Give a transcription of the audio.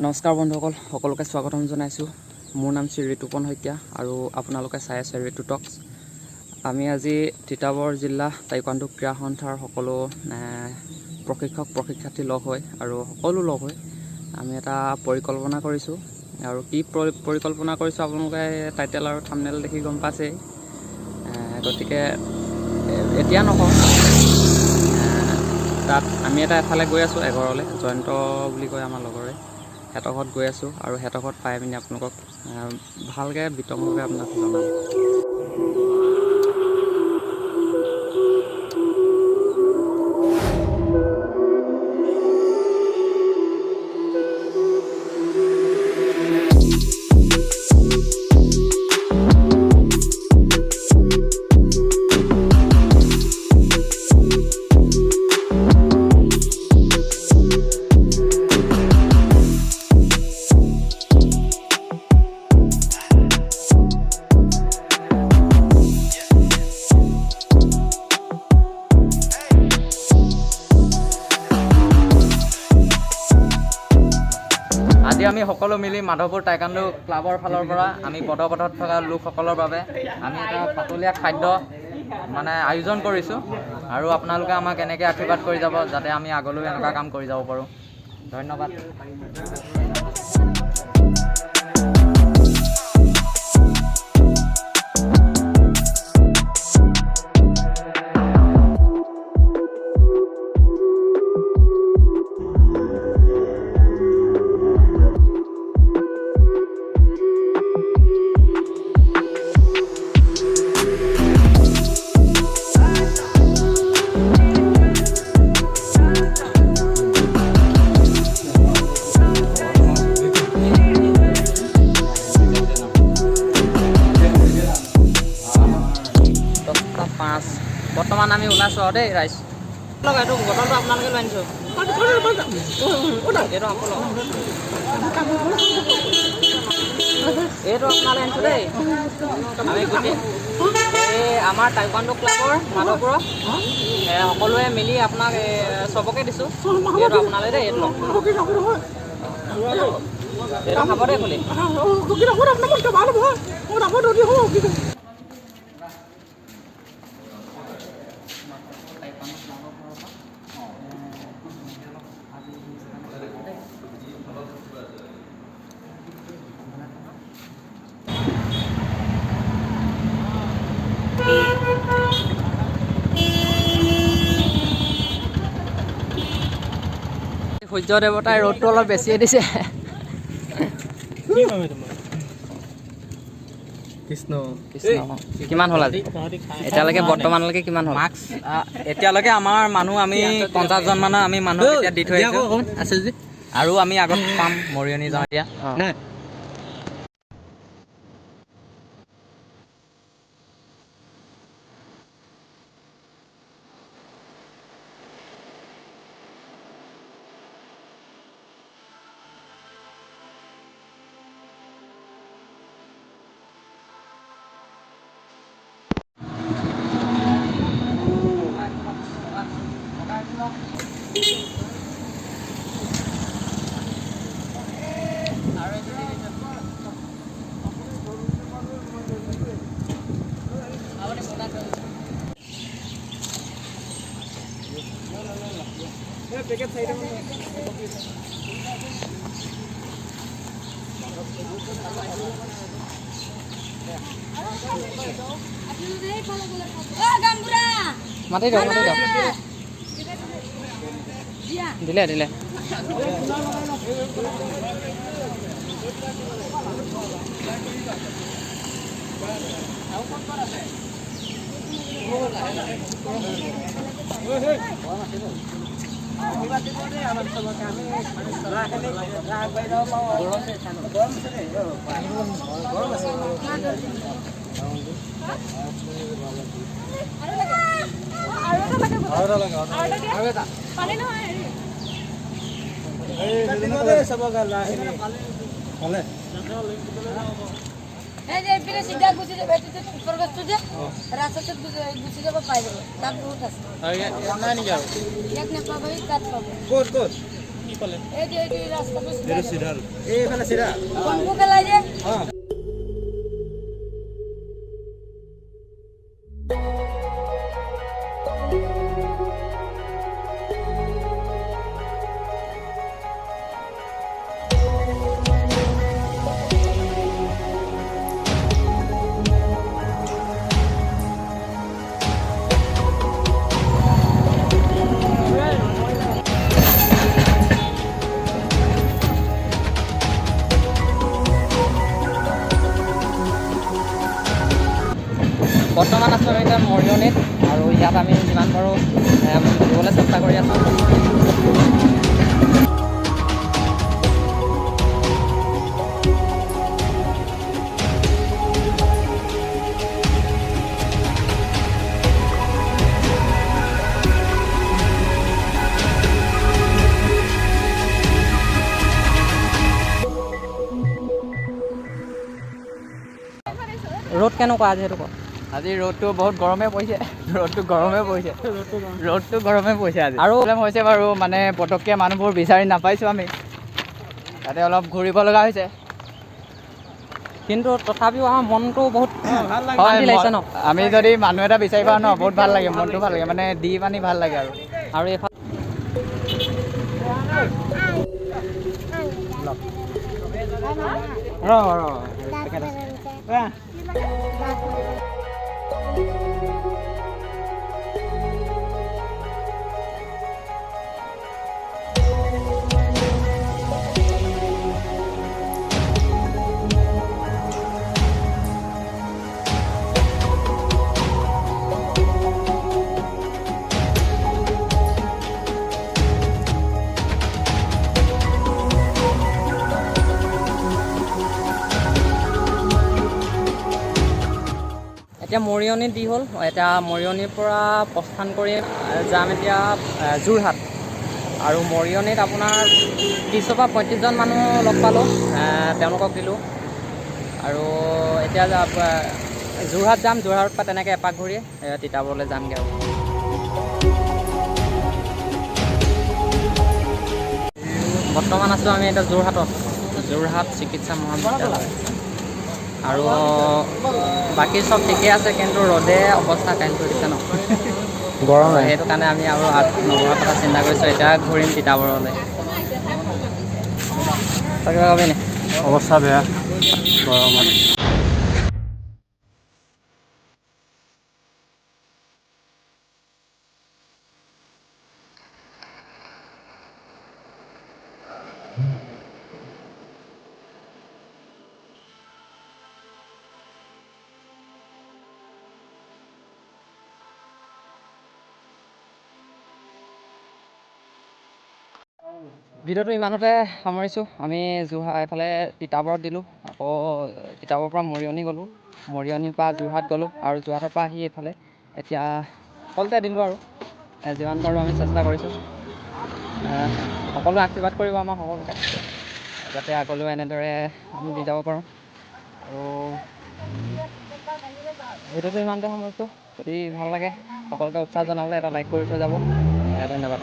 নমস্কাৰ বন্ধুসকল, সকলোকে স্বাগতম জনাইছোঁ। মোৰ নাম শ্ৰী ঋতুপন শইকীয়া আৰু আপোনালোকে চাই আছে ঋতু টক্স। আমি আজি তিতাবৰ জিলা টাইকোৱাণ্ডো ক্ৰীড়া সন্থাৰ সকলো প্ৰশিক্ষক প্ৰশিক্ষাৰ্থী লগ হৈ আৰু সকলো লগ হৈ আমি এটা পৰিকল্পনা কৰিছোঁ। আৰু কি পৰিকল্পনা কৰিছোঁ আপোনালোকে টাইটেল আৰু থাম্বনেইল দেখি গম পাইছেই। গতিকে এতিয়া নকওঁ। তাত আমি এটা এফালে গৈ আছোঁ এঘৰলৈ, জয়ন্ত বুলি কয় আমাৰ লগৰে, সিহঁতৰ ঘৰত গৈ আছোঁ। আৰু সিহঁতৰ ঘৰত পাই পিনি আপোনালোকক ভালকৈ বিতংভাৱে আপোনাক জনাম। আজি আমি সকলো মিলি মাধৱপুৰ টাইকাণ্ডো ক্লাবৰ ফালৰ পৰা আমি পদপথত থকা লোকসকলৰ বাবে আমি এটা পাতলীয়া খাদ্য মানে আয়োজন কৰিছোঁ। আৰু আপোনালোকে আমাক এনেকৈ আশীৰ্বাদ কৰি যাব যাতে আমি আগলৈও এনেকুৱা কাম কৰি যাব পাৰোঁ। ধন্যবাদ। 10টা 5, বৰ্তমান আমি ওলাইছোঁ আৰু দেই ৰাইজ। লওক, এইটো বটলটো আপোনালোকে লৈ আনিছোঁ, এইটো আকৌ লওক, এইটো আপোনালৈ আনিছোঁ দেই। আমি গোটেই এই আমাৰ টাইকোৱাণ্ডো ক্লাবৰ মাধৱপুৰৰ সকলোৱে মিলি আপোনাক চবকে দিছোঁ। এইটো আপোনালৈ দেই, এইটো লওক, এইটো খাব দেই খুলি। সূৰ্য দেৱতাই ৰ'দটো অলপ বেছিয়ে দিছে। কৃষ্ণ। কৃষ্ণ। কিমান হ'ল আজি এতিয়ালৈকে, বৰ্তমানলৈকে কিমান হ'ল? মাস্ক এতিয়ালৈকে আমাৰ মানুহ আমি 50জন মানৰ আমি মানুহ এতিয়া দি থৈ আহিছোঁ। আছে যে আৰু আমি আগত পাম, মৰিয়নি যাওঁ এতিয়া। নাই। মাতি দিয়ক, মাতি দিয়ক। দিলে দিলে। এই যে এইপিনে চিধা গুচি যাব, এইটো যে ওপৰ গছটো যে ৰাস্তাটোত গুচি যাব পাই যাব, তাত বহুত আছে। ইয়াত নাপাব, তাত পাব। ক'ত ক'ত? এইটো ৰাস্তাটো চিধা। এইফালে চিধা। পেলাই দিয়ে। বৰ্তমান আছোঁ আমি এতিয়া মৰিয়নিত আৰু ইয়াত আমি যিমান পাৰোঁ দিবলৈ চেষ্টা কৰি আছোঁ। ৰ'দ কেনেকুৱা আজি সেইটো কওক? আজি ৰ'দটো বহুত গৰমে পৰিছে, ৰ'দটো গৰমে পৰিছে, ৰ'দটো গৰমে পৰিছে আজি। আৰু প্ৰব্লেম হৈছে বাৰু, মানে পটককৈ মানুহবোৰ বিচাৰি নাপাইছোঁ আমি, তাতে অলপ ঘূৰিব লগা হৈছে। কিন্তু তথাপিও আমাৰ মনটো বহুত শান্তি লাগিছে ন? আমি যদি মানুহ এটা বিচাৰি পাওঁ ন, বহুত ভাল লাগে, মনটো ভাল লাগে, মানে দি পানি ভাল লাগে। আৰু আৰু এইফালে এতিয়া মৰিয়নি দি হ'ল। এতিয়া মৰিয়নিৰ পৰা প্ৰস্থান কৰি যাম এতিয়া যোৰহাট। আৰু মৰিয়নিত আপোনাৰ 30ৰ পৰা 35জন মানুহ লগ পালোঁ, তেওঁলোকক দিলোঁ। আৰু এতিয়া যোৰহাট যাম, যোৰহাটৰ পৰা তেনেকৈ এপাক ঘূৰি তিতাবৰলৈ যামগৈ। আৰু বৰ্তমান আছোঁ আমি এতিয়া যোৰহাটত, যোৰহাট চিকিৎসা মহাবিদ্যালয়। আৰু বাকী চব ঠিকে আছে, কিন্তু ৰ'দে অৱস্থা কাইল কৰি দিছে ন, গৰম, সেইটো কাৰণে আমি আৰু নগৰৰ কথা চিন্তা কৰিছোঁ। এতিয়া ঘূৰিম তিতাবৰলৈ। কিবা কবি নি? অৱস্থা বেয়া গৰমত। ভিডিঅ'টো ইমানতে সামৰিছোঁ। আমি যোৰহাট এইফালে তিতাবৰত দিলোঁ, আকৌ তিতাবৰৰ পৰা মৰিয়নি গ'লোঁ, মৰিয়নিৰ পৰা যোৰহাট গ'লোঁ, আৰু যোৰহাটৰ পৰা আহি এইফালে এতিয়া সকলোতে দিলোঁ। আৰু যিমান পাৰোঁ আমি চেষ্টা কৰিছোঁ। সকলোৱে আশীৰ্বাদ কৰিব আমাৰ সকলোকে, যাতে আগলৈও এনেদৰে আমি দি যাব পাৰোঁ। আৰু ভিডিঅ'টো ইমানতে সামৰিছোঁ। যদি ভাল লাগে সকলোকে উৎসাহ জনাবলৈ এটা লাইক কৰি থৈ যাব। ধন্যবাদ।